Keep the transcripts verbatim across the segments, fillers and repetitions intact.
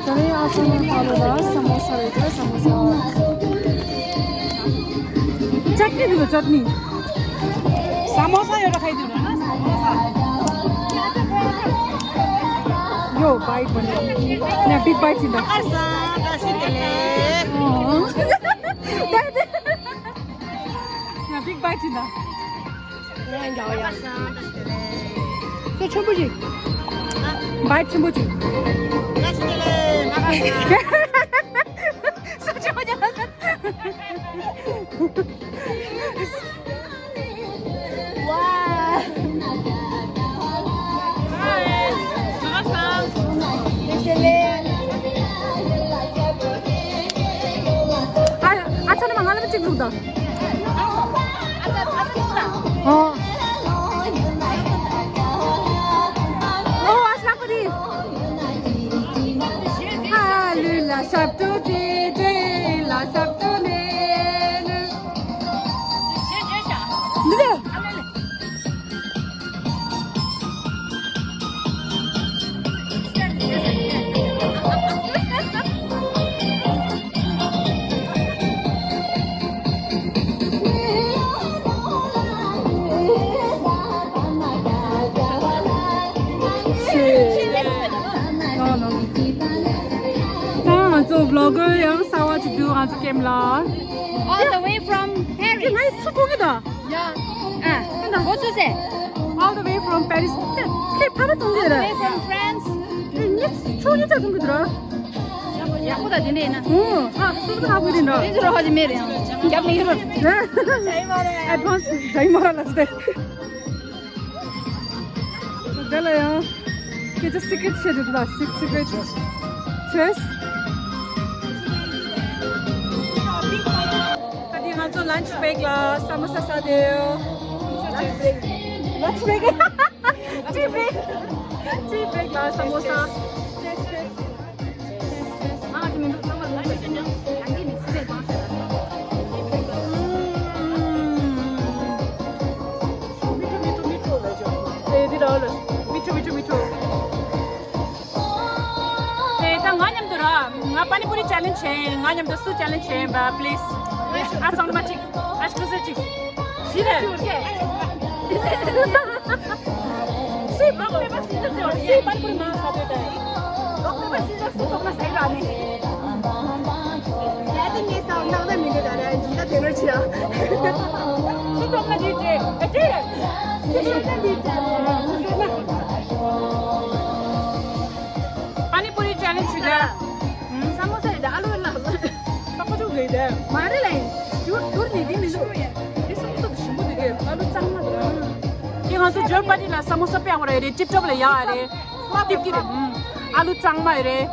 དེ་རིང་ཨ་ཤོ་ནི་ཁ་ལོ་ལ་ས་མོ་ས་རེད་དེ། ས་མོ་ས། ཅཊ་ནི་འདུག་ཅཊ་ནི། ས་མོ་ས་ཡོད་ར་ཁ་ཡི་འདུག་ན་ས་མོ་ས། ཡོ་བའི་བ་ནི་ཡ་བིག་བའི་ཅི་འདྲ། ཨར་ས་བཀྲ་ཤིས་བདེ་ལེགས། ཨོ། ཡ་བིག་བའི་ཅི་འདྲ། ང་འདྲ་ཡ། སོ་ཆེན་པོ་ཅིག་བའི་ཆེན་པོ་ཅིག་བཀྲ་ཤིས་བདེ་ལེགས། Wow. ཨ་ཨ་ཚ་ནི་མ་ང་ལ་མི་གཅིག་ལུག་དང་། ཨོ། ཨོ་ཨ་ཤ་པ་རི། ཧ་ལུ་ལ་ཤབ་ཏུ་ཏི་ཏི་ལ་ཤབ་ཏུ་ནི་ལུ། ལུ་ལུ། ད་ང་ཚོ་བི་ལོག་གར་ཡང་གསར་པ་ཅིག་འདུག་ང་ཚོ་ཀེམ་ལ། All the way from Paris. ང་ཚོ་གོ་གི་ད། Yeah. Ah, go to say. All the way from Paris. ཁྱེད་ཕ་མ་གཏོང་གི་རེད། All the way from France. ངས་ཆོས་ཉིད་ཅག་གཏོང་གི་འདུག་ར། ཡག་པོ་ད་དེ་འདྲ་ཡིན་ན། ཨོ། ཨ་སོ་སོ་ཧ་གོ་དེ་འདྲ། དེ་ཚོ་རོ་ཧ་ཅི་མེད་རེད་ཡང་། རྒྱབ་མི་ཡོད་ར། Advance ད་ཡིན་མ་ར་ལ་སྟེ། དེ་ལ་ཡང་སྐད་ཆ་སི་ཀྲེཊ་བཤད་འདུག་ད། སི་ཀྲེཊ་ཆོས། ད་དེ་ང་ཚོ་ལན་ཆི་བྷེག་ལ་ས་མོ་ས་ཟ་དེ་ཡོད། ལན་ཆི་བྷེག་ལན་ཆི་བྷེག་ཊི་བྷེག་ཊི་བྷེག་ལ་ས་མོ་ས། ཨེ་འདི་ར་ལ་མི་ཁྲོ་མི་ཁྲོ་མི་ཁྲོ། དེ་ད་ང་མཉམ་དུ་ར། ང་པ་ནི་པུ་རི་ཆེ་ལེན་ཇི་བྱེད། ང་མཉམ་དུ་སུ་ཆེ་ལེན་ཇི་བྱེད་པ། པི་ལི་སི། ཨ་ཚང་མ་གཅིག་ཨ་ཤི་ཀུ་ཟེར་གཅིག་ཞི་རེད། སུས་རོག་པེ་པར་སི་ཛར་ཟེར་བ། སུས་པ་ནི་པུ་རི་མང་ས་ཟ་འདོད་དེ། རོག་པེ་པར་སི་ཛར་སུ་ཐོབ་ན་ཟ་ཡི་ར་ནི། ཟ་དེ་ངས་ཟ་བ་ནག་ད་མི་འདོད་ད་ར་འཇིག་ད་དེ་རོ་ཆི་ཡ། སུ་ཐོབ་ན་འདི་བྱེད། ཨ་ཅེ། སུ་ཐོབ་ན་འདི་བྱེད། པ་ནི་པུ་རི་ཆེ་ལེན་ཇི་ཞུ་ད། ས་མོ་ས་རེད་ད། ཨ་ལུ་ལ། པགས་པ་ཅུ་རེད་ད། མ་རེད་ལ་ཡིན། རྒྱུ་རྒྱུར་ནི་འདི་མི་འདུག་འདི་ས་མོ་ས་དུ་ཞིམ་པོ་འདུག་གས། ཨ་ལུ་གཙང་མ་འདུག་དེ་ང་ཚོ་ཇོ་པ་ཏི་ལ་ས་མོ་ས་པེ་ཡང་རེད། ཊིབ་ཊོབ་ལ་ཡག་རེད། ཏིབ་ཀི་རེད། ཨ་ལུ་གཙང་མ་རེད།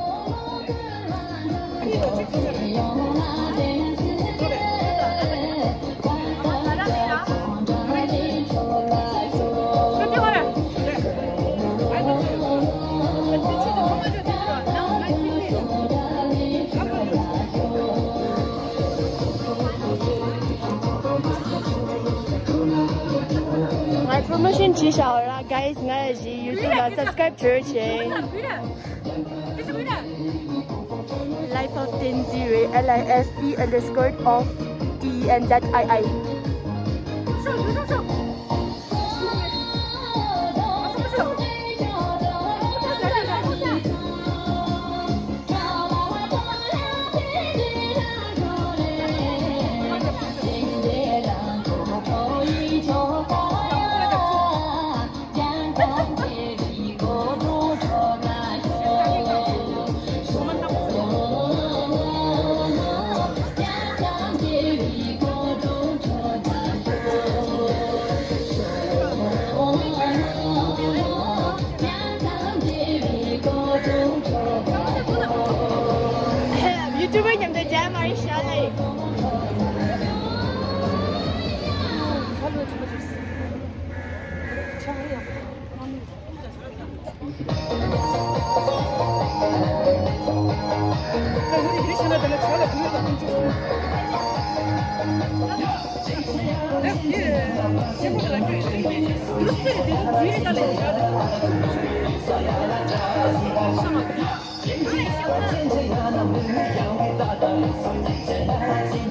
ང་པྲོ་མོ་ཤོན་བྱས་བཞག་ར། གའི་ང་ཡི་ཡུ་ཊུབ་ལ་སབ་སི་ཀྲའིབ་བྱོས་བྱས། Life of Tenzin རེད། L I F E underscore of T E N Z I I. ཡུ་ཊུབ་པ་མཉམ་དུ་མཇལ་མ་ཡིན་ཤ་ལ་ཡིན།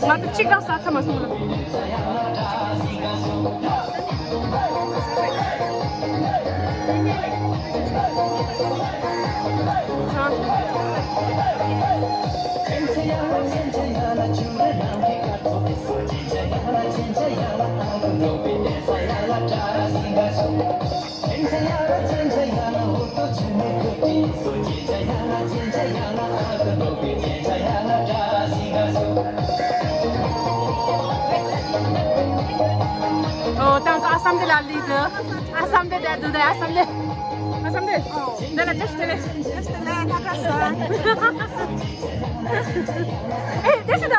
ང་ཚོ་གཅིག་དང་ས་ཚ་མ་སོང་ལ། ཨོ། ད་ང་ཚོ་ཨ་སམ་དེ་ལ་ལི་དུ། ཨ་སམ་དེ་དེ་དུ་དེ་ཨ་སམ་དེ། ཨ་སམ་དེ། དེ་ལ་བཀྲ་ཤིས་བདེ་ལེགས། ཨེ། བཀྲ་ཤིས་བདེ།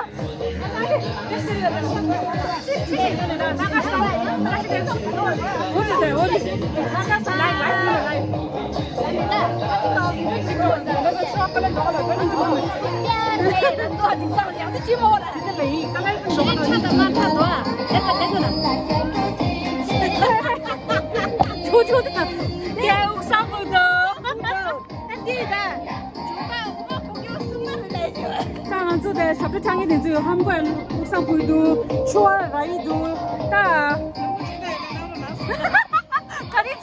ད་ང་ཚོ་དེ་ཞབས་བྲོ་འཁྲབ་མཁན་དེ་ཚོ་ཡོད། ཧམ་གོ་ཡང་དབུགས་སང་ཕུད་འདུག་ཆུ་བ་ར་ཡི་འདུག་ད་ག་རེ་བྱེད། ག་རེ་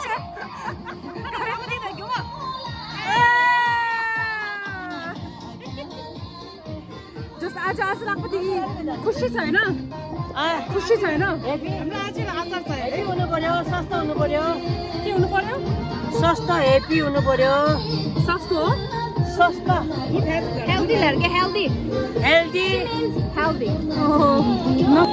བྱེད། ག་རེ་བྱེད། ཨ། ཇོས་ཨ་ཅག་ཨ་སི་ལག་པ་དེ་ཡིན། ཁུ་ཤི་ཚ་ཡིན་ན། ཨ། ཁུ་ཤི་ཚ་ཡིན་ན། हेल्दी हुनु पर्यो, स्वस्थ हुनु पर्यो। के हुनु पर्यो? स्वस्थ, हेल्दी हुनु पर्यो। स्वस्थ हो? स्वस्थ। हेल्दी लड्के, हेल्दी। हेल्दी। हेल्दी। ओहो। न-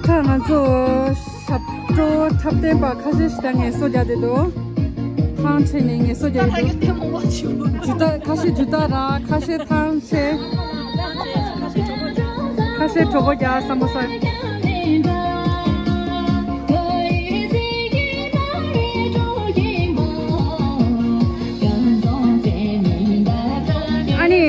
ད་ང་ཚོ་ཞབས་བྲོ་འཁྲབ་སྟོན་པ་ཁ་ཤས་ཤིག་དང་ངལ་གསོ་རྒྱག་བསྡད་འདུག་ཐང་ཆད་ནས་ངལ་གསོ་རྒྱག་གི་འདུག་ཇུ་ཏ། ཁ་ཤས་ཇུ་ཏ་རག་ཁ་ཤས་ཐང་ཆད། ཁ་ཤས་གྲོད་ཁོག་རྒྱགས། ས་མོ་ས། ཨ་ནི།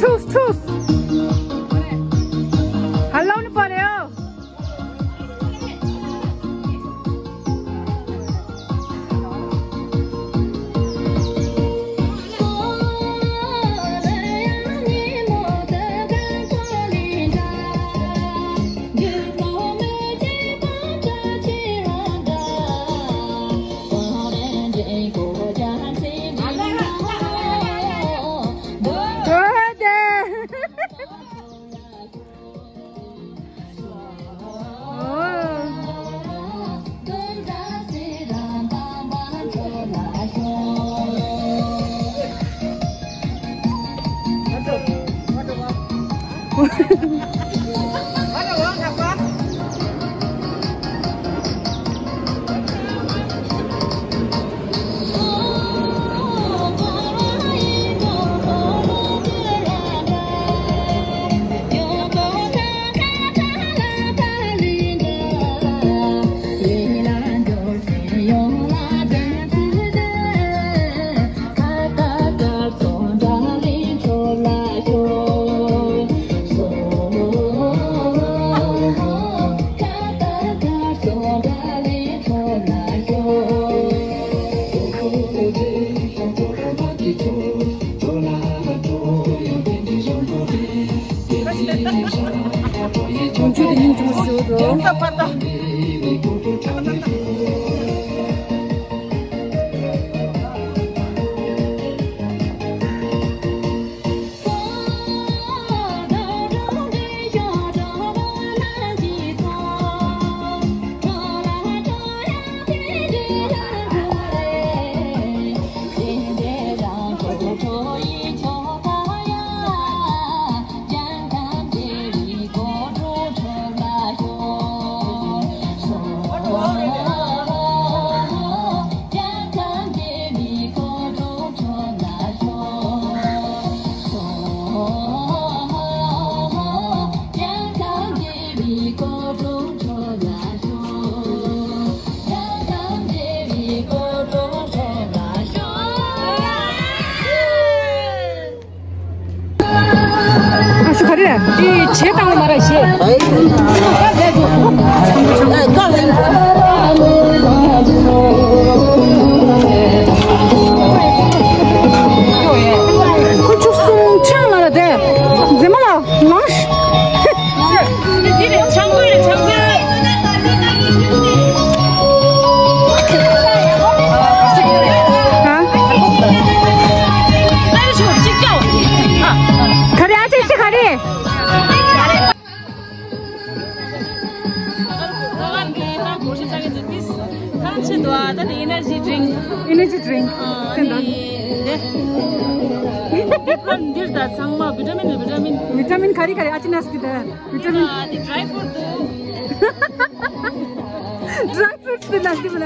ཐུགས་ཐུགས། ཧ་ལམ་ནི་པ་རེད། དེ་བྱེད་དང་མ་ར་བྱེད། ཁོ་བཅུ་གསུམ་ཆང་ལ་ར་དེ་མཛེས་མ་ལ་ནོར། འདི་རེད། ཆང་གོས་རེད། ཆང་གོས། ག་རེ་ཨ་ཅེ་སི་ག་རེ། Energy drink. Energy drink. འདིར་ད་ཚང་མ་བི་ཊ་མིན། བི་ཊ་མིན། བི་ཊ་མིན་ག་རེ་ག་རེ་ཨ་ཅེ་ནས་གི་ད་བི་ཊ་མིན། ཨ་དེ་ཌ་རའི་ཕུ་རུཊ་འདུག་ཌ་རའི་ཕུ་རུཊ་འདི་ནས་གི་མ་ལ།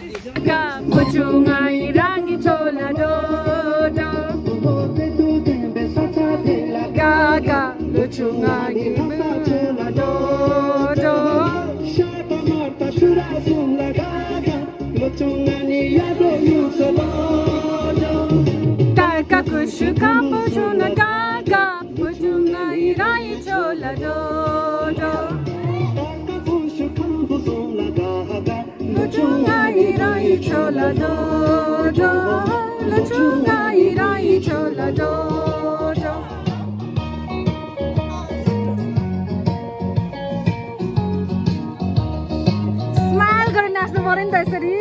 ཀ་བུ་ཆུང་ང་ཡི་རང་གི་ཆོ་ལ་འགྲོ་འགྲོ། ཀ་ཀ་བུ་ཆུང་ང་ཡི་རང་གི་ཆོ་ལ་འགྲོ་འགྲོ། ཀ་ཀ་ཀུ་ཤུ་ཁམ་བུ་ཆུང་ང་ཀ་ཀ་བུ་ཆུང་ང་ཡི་རང་ཡི་ཆོ་ལ་འགྲོ་འགྲོ། བུ་ཆུང་ང་ཡི་རང་ཡི་ཆོ་ལ་འགྲོ་འགྲོ། ལོ་ཆུང་ང་ཡི་རང་ཡི་ཆོ་ལ་འགྲོ་འགྲོ། Smile गरेर नाच्नु पर्यो नि त यसरी।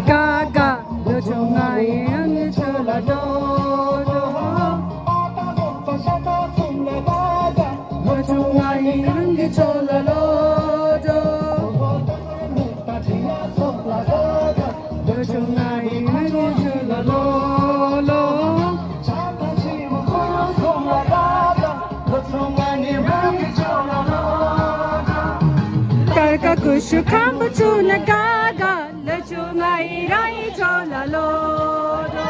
ཀ་ཀ་ལོ་ཆུང་ང་ཡི་རང་གི་ཆོ་ལ་འགྲོ་འགྲོ། ལོ་ཆུང་ང་ཡི་རང་གི་ཆོ་ལ་ལོ་འགྲོ། ལོ་ཆུང་ང་ཡི་རང་གི་ཆོ་ལ་ལོ་ལོ། ཀར་ཀ་ཀུ་ཤུ་ཁམ་བུ་ཆུང་ང་ཀ་ཀ། ལོ་ཆུང་ང་ཡི་རང་ཡི་ཆོ་ལ་ལོ་ལོ།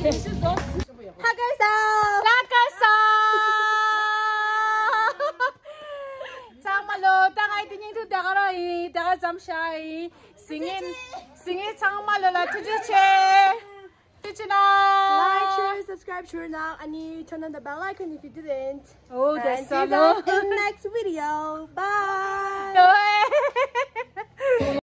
ལྷ་དགའ་སོང་། ལྷ་དགའ་སོང་། ཚང་མ་ལོ། ད་ང་ཡི་དེ་སྙིང་ཐུབ་དེ་ག་རང་ཡིན། དེ་ག་ཙམ་ཤ་ཡིན། སི་ངེ་སི་ངེ་ཚང་མ་ལོ་ལ་ཐུགས་རྗེ་ཆེ། ཐུགས་རྗེ་གནང་། Like, share, subscribe, share now, and you turn on the bell icon if you didn't. Oh, and that's see you guys in the next video. Bye. Bye.